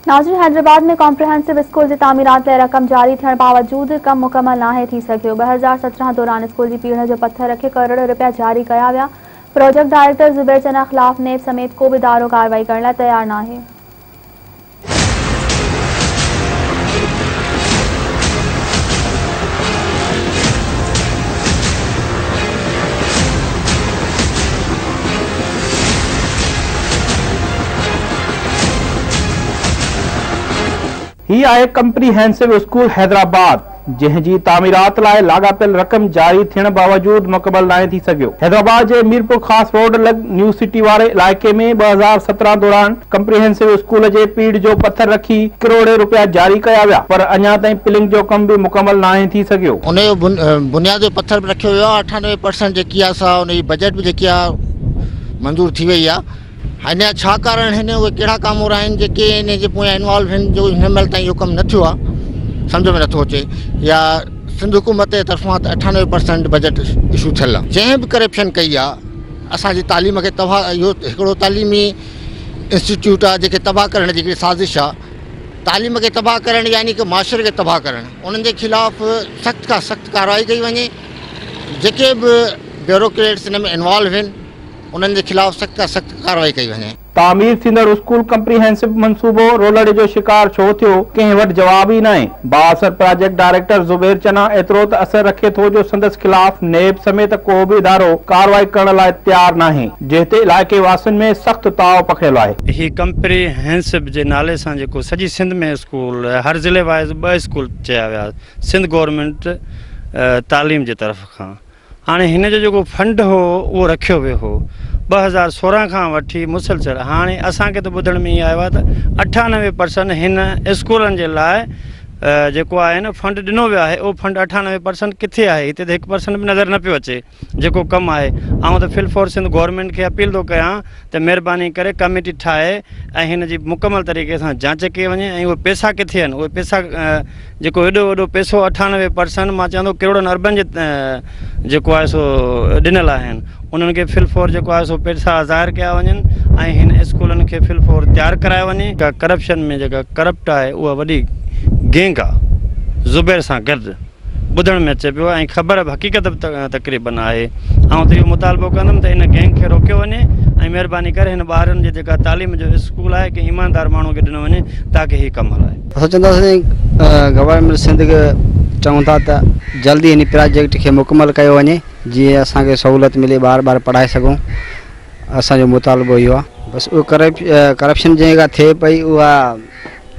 नाज़रीन, हैदराबाद में comprehensive school जी तामीरात लाइ रक़म जारी थियण बावजूद कमु मुकमल नाहे थी सघियो। 2017 दौरान स्कूल जी पीढ़ जो पत्थर रखे करोड़ों रुपया जारी कया विया। प्रोजेक्ट डायरेक्टर ज़ुबैर चना ख़िलाफ़ नेब समेत को बि इदारो कार्रवाई करण लाइ तयारु नाहे। ही आहे कम्प्रीहेंसिव स्कूल हैदराबाद, जंहिं जी तामीरात लाइ लाॻापियल रक़म जारी थियण बावजूद मुकमल नाहे थी सघियो। हैदराबाद जे मीरपुर ख़ास रोड लॻ न्यू सिटी वारे इलाइक़े में 2017 दौरान कम्प्रीहेंसिव स्कूल जे पीढ़ जो पत्थर रखी करोड़े रुपया जारी कया विया, पर अञा ताईं पिलिंग जो कमु बि मुकमल नाहे थी सघियो। उन बुनियाद जो पत्थर बि रखियो वियो आहे, 98% जेकी आहे सा उन जी बजट बि जेकी आहे मंज़ूर थी वई आहे। हिन जा छा कारण आहिनि, उहे कहिड़ा कामूरा आहिनि जेके हिन जे पोयां इन्वॉल्व आहिनि जो हिन महिल ताईं इहो कमु न थियो आहे, सम्झ में नथो अचे। या सिंध हुकूमत जे तरफ़ां त 98% बजट इशू थियल आहे। जंहिं बि करप्शन कई आहे असांजी तालीम खे तबाह, इहो हिकिड़ो तालीमी इंस्टीट्यूट आहे जेके तबाह करण जी हिकिड़ी साज़िश आहे। तालीम खे तबाह करणु यानी की माशरे खे तबाह करणु, उन्हनि जे ख़िलाफ़ सख़्त खां सख़्तु कार्रवाई कई वञे। जेके बि ब्यूरोक्रेट्स हिन में इन्वॉल्व आहिनि उन्हनि जे ख़िलाफ़ सख़्त खां सख़्तु कार्रवाई कई वञे। तामीर थींदड़ स्कूल कम्प्रीहेंसिव मंसूबो रोलड़ जो शिकार छो थियो, कंहिं वटि जवाब ई नाहे। बाअसर प्रोजेक्ट डायरेक्टर ज़ुबैर चना एतिरो त असर रखे थो जो संदसि ख़िलाफ़ नेब समेत को बि इदारो कार्रवाई करण लाइ तयारु नाहे, जंहिं ते इलाइक़े वासियुनि में सख़्तु ताव पखड़ियल आहे। ही कम्प्रीहेंसिव जे नाले सां जेको सॼी सिंध में स्कूल, हर ज़िले वाइज़ 2 स्कूल चया विया सिंध गवर्नमेंट तालीम जे तरफ़ खां। हाणे हिन जो जेको फंड हो उहो रखियो वियो हो 2016 खां वठी मुसलसल। हाणे असांखे त ॿुधण में इहो आयो आहे त 98% हिन स्कूलनि जे लाइ जेको आहे न फंड ॾिनो वियो आहे, उहो फंड 98% किथे आहे? हिते त 1% बि नज़र न पियो अचे जेको कमु आहे। आउं त फिलफोर सिंध गवर्नमेंट खे अपील थो कयां त महिरबानी करे कमेटी ठाहे ऐं हिन जी मुकमल तरीक़े सां जांच कई वञे ऐं उहे पैसा किथे आहिनि, उहे पैसा जेको एॾो वॾो पैसो 98% मां चवां थो करोड़नि अरबनि जे जेको आहे सो ॾिनल आहिनि, उन्हनि खे फिलफोर जेको आहे सो पैसा ज़ाहिर कया वञनि ऐं हिन स्कूलनि खे फिलफोर तयारु करायो वञे। करप्शन में जेका करप्ट आहे उहा वॾी गैंग आहे ज़ुबैर सां गॾु ॿुधण में अचे पियो ऐं ख़बर बि हक़ीक़त बि तक़रीबन आहे। ऐं त इहो मुतालबो कंदुमि त इन गैंग खे रोकियो वञे ऐं महिरबानी करे हिन ॿारनि जी जेका तालीम जो स्कूल आहे कंहिं ईमानदार माण्हू खे ॾिनो वञे ताकी हीउ कमु हलाए। असां चवंदासीं गवर्नमेंट सिंध खे चऊं था त जल्दी हिन प्रोजेक्ट खे मुकमल कयो वञे, जीअं असांखे सहूलियत मिले, ॿार ॿार पढ़ाए सघूं। असांजो मुतालबो इहो आहे। बसि उहो करप्शन जेका थिए पई उहा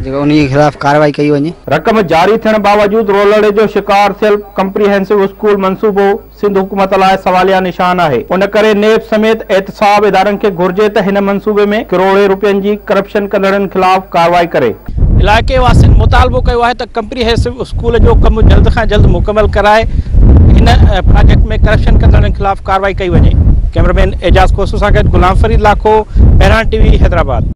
जेका उन जे ख़िलाफ़ कार्रवाई कई वञे। रक़म जारी थियण बावजूद रोलड़े जो शिकार थियल कम्प्रीहेंसिव स्कूल मंसूबो सिंध हुकूमत लाइ सवालिया निशान आहे। उन करे नेब समेत एहतसाब इदारनि खे घुर्जे त हिन मंसूबे में करोड़े रुपयनि जी करप्शन कंदड़नि ख़िलाफ़ कार्रवाई करे। इलाइक़े वासियुनि मुतालबो कयो आहे त कम्प्रीहेंसिव स्कूल जो कमु जल्द खां जल्द मुकमल कराए हिन प्रोजेक्ट में करप्शन कंदड़नि ख़िलाफ़ कार्रवाई कई वञे। कैमरामैन एजाज़ कोसो सां गॾु गुलाम फरीद लाखो, मेहरान टीवी, हैदराबाद।